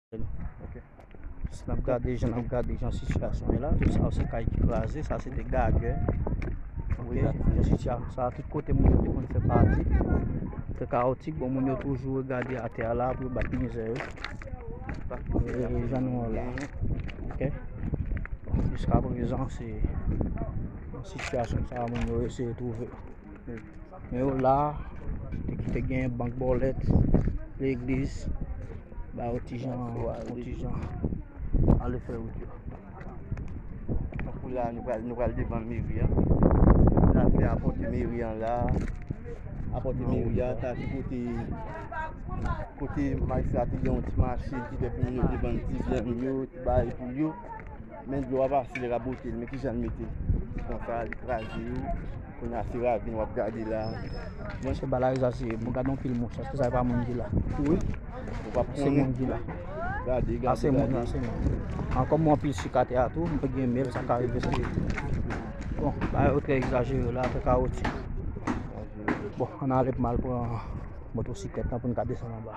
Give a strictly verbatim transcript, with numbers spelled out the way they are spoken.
Ok. Si n ap gade jan n ap gade jan sitiyasyon ye la, tout sa yo se kay ki kraze, sa se te gagè. Ok, jan sitiyasyon sa, tout kote moun yo te konn fè pati, te kawotik, bon, moun yo toujou regade atè a la pou yo bat mizè yo. E jan nou wè la. Ok. Bon, jiska prezan, se nan sitiyasyon sa moun yo eseye twouve. Men yo la, te kite gen bank bòlèt, legliz, ba yo ti jan, yon ti jan. Ale fè wout yo. Tankou la, nou pral, nou pral devan meri an. N al fè apòte meri an la. Apòte meri an, sa se kote, kote majistra te gen yon ti mache, li te fè pou moun yo te vann ti vyann yo, ti bagay pou yo. Men dlo a pase, li rabote l, men kijan l mete? Konsa, li kraze yo. Kounye a se ravin w ap gade la. Mwen se bagay sa se, bon, gade yon pil mouch, èske sa e pa moun ki la? Wi. Ou pa konnen. Se moun ki la. Gade, gade, gade. A, se moun, se moun. Ankò mwen anpil sik atè a tou, mwen gen mèl, sa ka rive se. Bon, bagay yo trè egzajere la, trè kawotik. Bon, ann ale pou m al pran motosiklèt lan pou n ka desann anba.